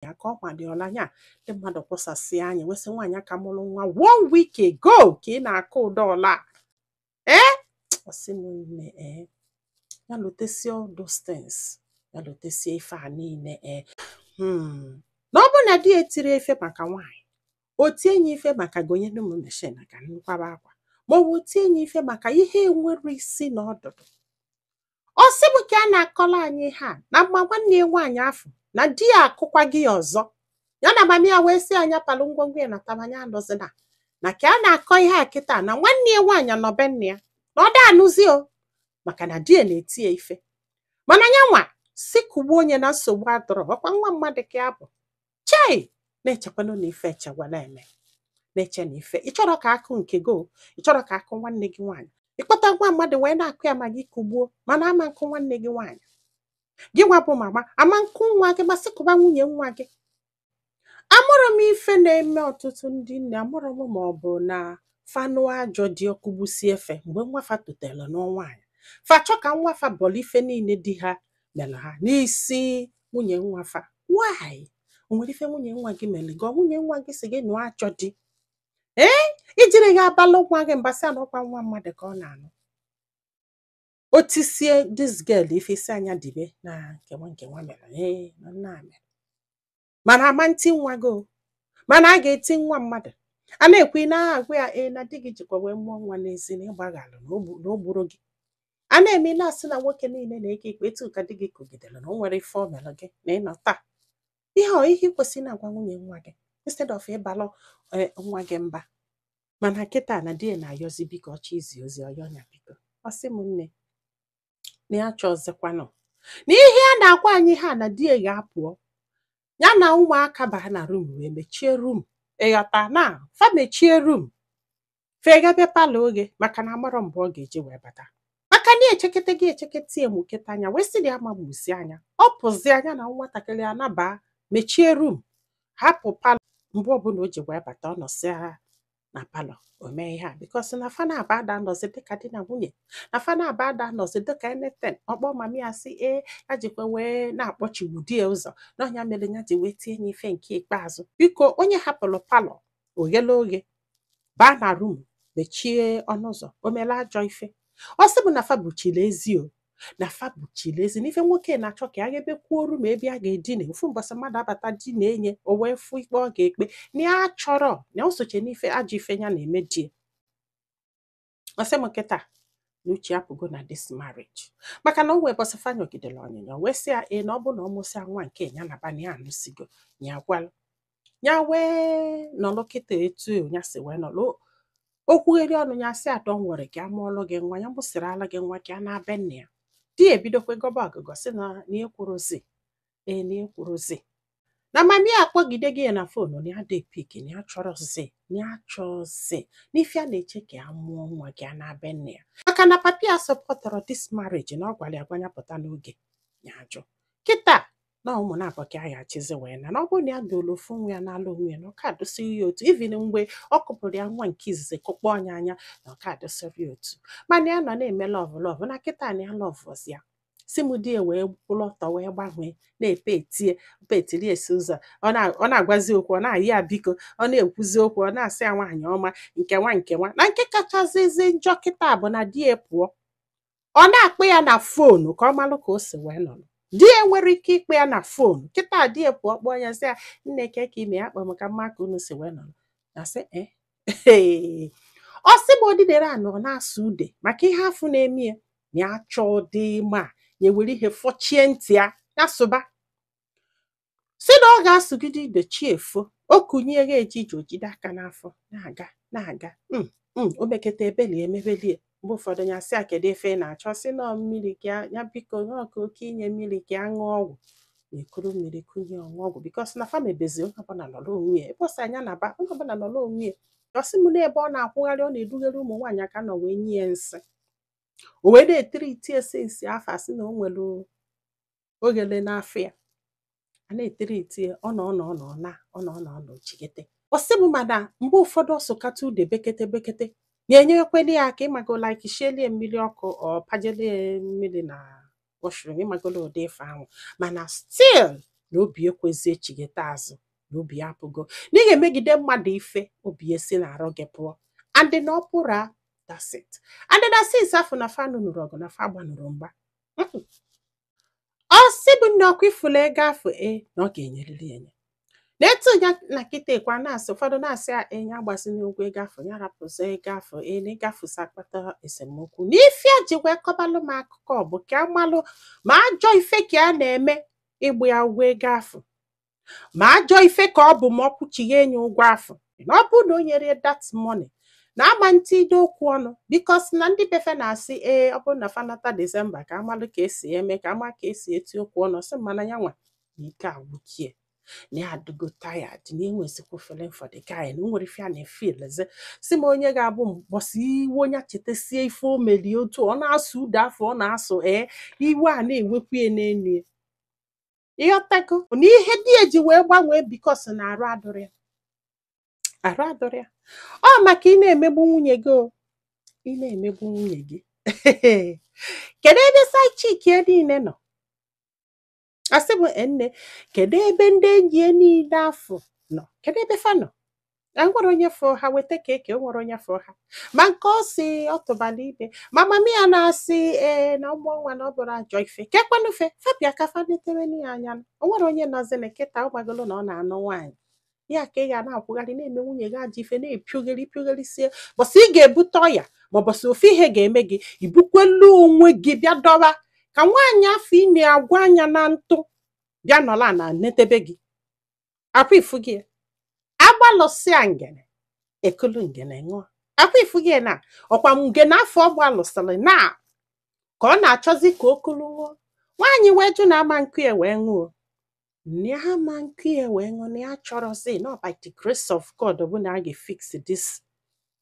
Ya ka ọ kwadịọla anya ndị mmadụ kwụsasị anya wesị nwaanyị aka mụrụ nwa one week ago ka ị na-akụ ụdọ ọla. Ee, ọ sị m nne, ee, ya lotesie all those things, ya lotesie ife a niile. Ee, na ọ bụ na di ya etiri efe maka nwaanyị, o tie ya ife maka gonyelu m machine ka m kwaba akwa, ma ọ bụ tie ya ife maka ihe enwere isi na ọdụdụ. Ọ sị m ka a na-akọrọ anyị ihe a na mma nwanne ya nwaanyị afọ na di ya akụkwa gị ọzọ, ya na mami ya wee sị anya palụ ngwongwo ya na tabanya anọzina. Na ka a na-akọ ihe a kịta na nwanne ya nwaanyị nọbe nne ya na ọ da anụzi o, maka na di ya na-eti ya ife. Mana ya nwa si kugbuo onye na nsogbu adọrọ ọkwa nwa mmadụ ka ya bụ chei na-echekwanụ na ife echewala eme na-eche na ife. Ị chọrọ ka akụ nke go, ị chọrọ ka akụ nwanne gị nwaanyị, ịkpọta nwa mmadụ wee na-akụ ya ma gị kugbuo, mana ama nkụ nwanne gị nwaanyị. Gị nwa bụ mama ama nkụ nwa gị, masị kụba nwunye nwa gị. Amụrụ m ife na-eme ọtụtụ ndị nne, amụrụ m ma ọ bụ na fanụ ajọ dị ọkụ gbusie efe mgbe nwa fa totere n'ọnwaanyị, fa chọ ka nwa fa bọrọ ife niile di ha mere ha n'isi nwunye nwa fa. Why? O nwere ife nwunye nwa gị mere gị? Ọ nwunye nwa gị si gị nụọ ajọ di? Ee, ijiri gị abalụ nwa gị mbasị anọkwa nwa mmadụ ka ọ na-anụ. O tisie this girl ife isi anya dibe na nkewa nkewa mere. Ee, na nna mere, mana ama ntị nwa gị o, mana a ga-eti nwa mmadụ a na-ekwu, ị na-agwa ya ee na di gị jikwa wee mụọ nwa n'ezi na ịgbaghalụ na o gburu gị. A na-eme, ị na-asị na nwoke niile na-eke ikpe etu ka di gị kụgidere na o nwere ife o mere gị na ịnọ taa. Ihe ọ ihe ị kwesịrị na-agwa nwunye nwa gị instead of ịbalụ nwa gị mba. Mana kịta na di ya na-ayọzi biko, ọchọ izi ozi ọyọ ya biko. Ọ sị m nne, na ya chọzikwanụ na ihe a na-agwa anyị ha na di ya ga-apụọ, ya na ụmụaka baa na room wee mechie room. Ịghọta na fa mechie room, fegebe parlour oge, maka na amarọ mgbe ọ ga-eji wee bata, maka na echekete gị echekete emukete anya wee sị na ya ma gbusi anya ọ pụzi anya na nwatakịrị anaba mechie room, hapụ parlour. Mgbe ọbụla o ji wee bata, ọ nọsịa na parlour, o mee ihe a, because na fa na-aba ada nọzi dịka di na nwunye, na fa na-aba ada nọzi dịka anything. Ọkpọ mami ya sị ee, ya jikwa wee na-akpọchiwu di ya ụzọ na ọnya mere ya ji wee tie ya ife nke ikpeazụ. Biko, onye hapụrụ parlour oghele oghe baa na room mechie ọnụ ụzọ, o mere ajọ ife? Ọ sị bụ na fa buchiri ezi o, na fa buchiri ezi n'ife nwoke na-achọ ka ya ghebe room ebe a ga-edina ofu mbọsị mmadụ abata di na enye o wee fụ ikpe ọ ga-ekpe na ya chọrọ na o soche n'ife ajọ ife ya na-eme di ya. Ọ sị m kịta na uche apụgo na this marriage, maka na o wee bọsị fa nyọgidere ọnyịnya wee sị ya ee, na ọ bụ na ọ mụsịa nwa nke ya na ba na ya anụsigo ya gwalụ ya wee nọlụ kịta etu ya si wee nọlụ. Okwugheri ọnụ ya sị atọ nwere ka a mụọlụ gị nwa, ya mụsịrị ala gị nwa ka a na-abịa nna ya. Di ya ebidokwe gọba ọgụgọ sị na na ekwurozi ee, na ekwurozi na mami ya akpọgide gị ya na phone na ya dị pick, na ya chọrọzi, na ya chọzi n'ife a na-eche ka a mụọ nwa gị a na-abịa nna ya, maka na papi ya supportọrọ this marriage, na ọ gwara ya gwa ya pụta n'oge ya ajụ. Kịta na ụmụ na-abọ ka a ga-achịzi wee na ọ bụrụ na ya dolu ofu nwa ya n'ala onwe ya, na ọ ka adụsịrị ya otu, even mgbe ọ kụpụrụ ya nwa nke izizi kụkpọ ọnya anya, na ọ ka adụsịrị ya otu. Mana ya nọ na-eme love love na kịta na ya love ya si m di ya wee kwụrụ ọtọ wee gbanwee na-epe etie petiri esi ụzọ. Ọ na-agwazi okwu, ọ na-ayị ya biko, ọ na-ekwuzi okwu, ọ na-asị ya nwaanyị ọma nke nwa nke nwa. Na nke kachasị ezi njọ kịta bụ na di ya pụọ, ọ na-akpọ ya na phone ka ọ malụ ka o si wee nọrọ. Di ya nwere ike ịkpọ ya na phone kịta, di ya pụọ kpọọ ya sị ya, nne, ke ka ime ya, kpọ m ka mma ka unu si wee nọrọ. Na sị ee, ọ sị m odidere a na ọ na-asụ ude maka ihe afụ na-eme ya, na ya chọọ dị ma ya ewere ihe fọchie ntị ya, ya sụba si na ọ ga-asụgide ide chi efo. O kunye ya eji ije ojide aka n'afọ na-aga na-aga o meketa ebelie emebelie. Mgbe ụfọdụ ya sị ya, kedu ife ị na-achọ? Sị nọọ mmiri ka ya biko, nọọ ka oke inye mmiri ka ya ṅụọ ọgwụ, na-ekuru mmiri kunye ọṅụ ọgwụ, because na famebezi onye ọbụla nọrọ onwe ya ebe ọ sị anya na ba onye ọbụla nọrọ onwe ya. Ọ sị m n'ebe ọ na-akwụgharị, ọ na-edugharị ụmụ nwaanyị aka nọ wee nye ya nsị, o wee na-etiri iti esi nsị afọ, asị na o nwere oghele n'afọ ya a na-etiri iti ya, ọ nọ ọ nọ ọ nọ na ọ nọ ọ nọ ọ nọ chigete. Ọ sị m mana mgbe ụfọdụ ọ sụkata ude bekete bekete na-enyekweli ya aka, ịmago, like shielie mmiri ọkụ, ọ pajelie mmiri na washroom, ịmagolo ụdị ife ahụ. Mana still Na obi ekwezi echigheta azụ, na obi ya apụgo, na ị ga-emegide mmadụ ife obi esi na-arụ gị pụọ, and na ọ pụrụ a, that's it. And na since afọ na fa nụrụ ọgụ na fa gbanụrụ mgba. Ọ sị bụ nne, ọkwa ifulu ego afọ e na ọ ga-enyerịrị enye na etu ya na kịta ekwa na-asị. Ụfọdụ na-asị ya enye agbazina ụgwọ ego afọ ya, rapụzi ego afọ e na ịgafusi akpata esemokwu. Na ife a ji wee kọbalụ m akụkọ bụ ka amalụ ma ajọ ife ka a na-eme ịgbụ ya ụgwọ ego afọ, ma ajọ ife ka ọ bụ ma ọ kwụchighi enye ụgwọ afọ, na ọ bụrụ na o nyere that money na ama ntide okwu ọnụ, because na ndị befe na-asị ee, ọ bụrụ na fanata December ka amalụ ka esi eme, ka ama ka esi eti okwu ọnụ. Sị mana ya nwa na ike agwụkie, na ya adịgo tired, na enwezikwa feeling for the guy, na o nwere ife a na-efeel. Si m onye ga-abụ mbọsị iwe onye chetasie ife o merie, otu ọ na-asụ ude afọ ọ na-asụ, ee, iwe a na-ewekwu ya n'elu ya. Ịghọtago na ihe di ya ji wee gbanwee, because na arụ adụrụ ya, arụ adụrụ ya. Ọ maka ị na-emegbu nwunye gị o, ị na-emegbu nwunye gị. Kedu ebe side chick ya niile nọ? Asị bụ nne, kedu ebe ndị enyi ya niile afọ nọ? Kedu ebe fa nọ? E nwere onye fụ ha weta ka eke? O nwere onye fụ ha? Ma nke ọ si ọ tụbala ibe ma mama ya na-asị ee na ụmụ nwa na ọ bụrụ ajọ ife ka ekwenufe fabia ka fa netere ya anya. O nwere onye nọzi na kịta ọ gbagolo na ọ na-anụ nwaanyị ya ka ị ga na-akwụgharị na-eme nwunye gị ajọ ife, na-epioghere ipiogherisie. Bọsị ị ga-ebute ọya, ma bọsị ofu ihe ga-eme gị, ibukwelu onwe gị bịa dọba ka nwaanyị afọ ị na-agwa anya na ntụ bịa nọla na netebe gị akwa ifu gị agbalụsịa ngene ekulu ngene ṅụọ akwa ifu gị na ọkwa ngene afọ ọ gbalụsịrị na ka ọ na-achọzi ka o kulu ṅụọ. Nwaanyị wee jụ na ama nkụ ya wee ṅụọ, na ya ama nkụ ya wee ṅụọ, na ya chọrọzi na by the grace of God bụ na a ga-fix this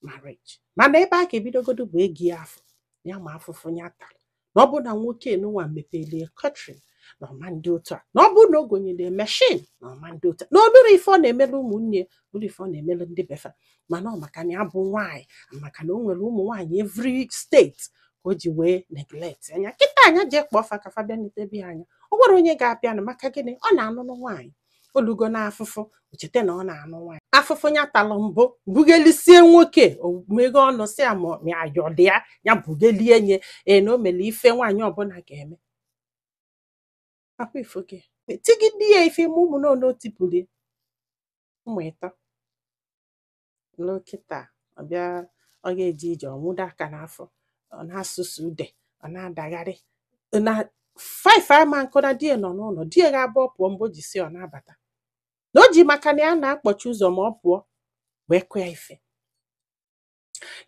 marriage, mana ebe a ga-ebidogodo bụ ego ya afọ ya ma afụfụ ya tara, na ọ bụ na nwoke enunwa mepelie catering na ọma ndị otu a, na ọ bụ na o gonyere machine na ọma ndị otu a, na ọ bụrụ ife ọ na-emelu ụmụnne, bụrụ ife ọ na-emelu ndị befa, mana ọ maka na ya bụ nwaanyị, maka na o nwere ụmụ nwaanyị every state ka o ji wee neglect anya. Kịta anya jee kpọọ fa ka fa bịa netebe ya anya, o nwere onye ga-abịanụ. Maka gịnị? Ọ na-anụnụ nwaanyị olugo n'afụfụ o cheta na ọ na-anụ nwaanyị, afụfụ ya talụ mbụ bugelisie nwoke o meghe ọnụ si ya ma ya yọdị ya, ya bugelie nye ee na o mere ife nwaanyị ọbụla ga-eme. Akwa ifo gị tigide ya ife ma ụmụ na ono tipulie ụmụ ịtọ lokịta ọ bịa, ọ ga-eje ije, ọ nwụdo aka n'afọ, ọ na-asụsụ ude, ọ na-adagharị na five ama nkụ na die nọ n'ụlọ. Die ga-abụ ọ pụọ mgbe o ji si ọ na-abata na o ji maka na ya na-akpọchi ụzọ ma ọ pụọ wee kụọ ya ife.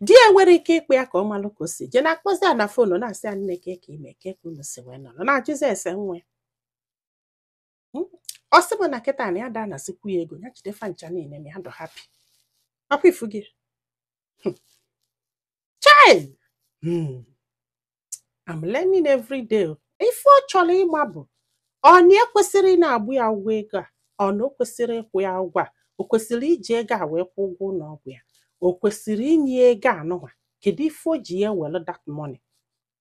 Di ya nwere ike ịkpụ ya ka ọ malụ ka o si jee na-akpọzi ya na phone, na-asị ya, nne, ka ime ke ka unu si wee nọrọ na-ajụzi ese nwa ya. Ọ sị bụ na kịta na ya da na-asịkwu ya ego ya jide fa ncha niile na ya dọ happy. Akwa ifu gị. Chai! I'm learning every day. Ife ọ chọrọ ịma bụ ọ na ekwesịrị ị na-agbụ ya ụgwọ ego a, ọ na o kwesịrị ịkwụ ya ụgwọ a, o kwesịrị iji ego a wee kwụ ụgwọ ụlọ ọgwụ ya, o kwesịrị inye ego anụnwa, kedu ife o ji ya were that money?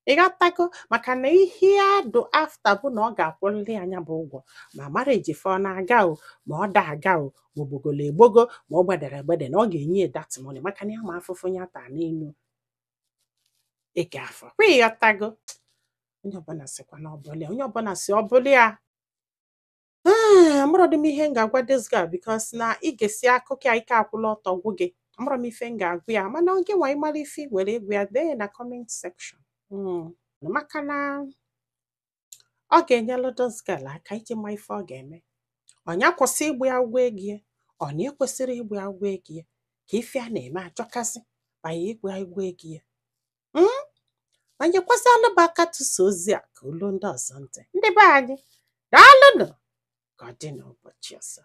Ị ghọtago? Maka na ihe adụ after bụ na ọ ga-akwụrịrị anya bụ ụgwọ, ma marriage fa ọ na-aga o, ma ọ da aga o, ma ogbogolo egbogo, ma ọ gbedere egbede, na ọ ga-enye ya that money, maka na ya ma afụfụ ya taa n'elu ego afọ kwa. Ịghọtago? Onye ọbụla sịkwa na ọbụla ya, onye ọbụla si ọbụla ya. Amarọdị m ihe m ga-agwa this girl, because na ị ga-esi akụkọ ya ike akwụla ọtọ gwụ gị. Amarọ m ife m ga-agwa ya, mana gị nwa ịmara ife ị nwere ịgwa ya, dee ya na comment section. Maka na ọ ga-enyelu this girl aka iji ma ife ọ ga-eme. Ọnya kwụsị ịgbụ ya ụgwọ ego ya, ọ na ekwesịrị ịgbụ ya ụgwọ ego ya, ka ife a na-eme ajọkasị banye ịgbụ ya ụgwọ ego ya. Ma nyekwasịalụ m aka tụsa ozi a ka olu ndị ọzọ ntị. Ndị be anyị, daalụnụ. Ka ọ dị n'ụbọchị ọzọ.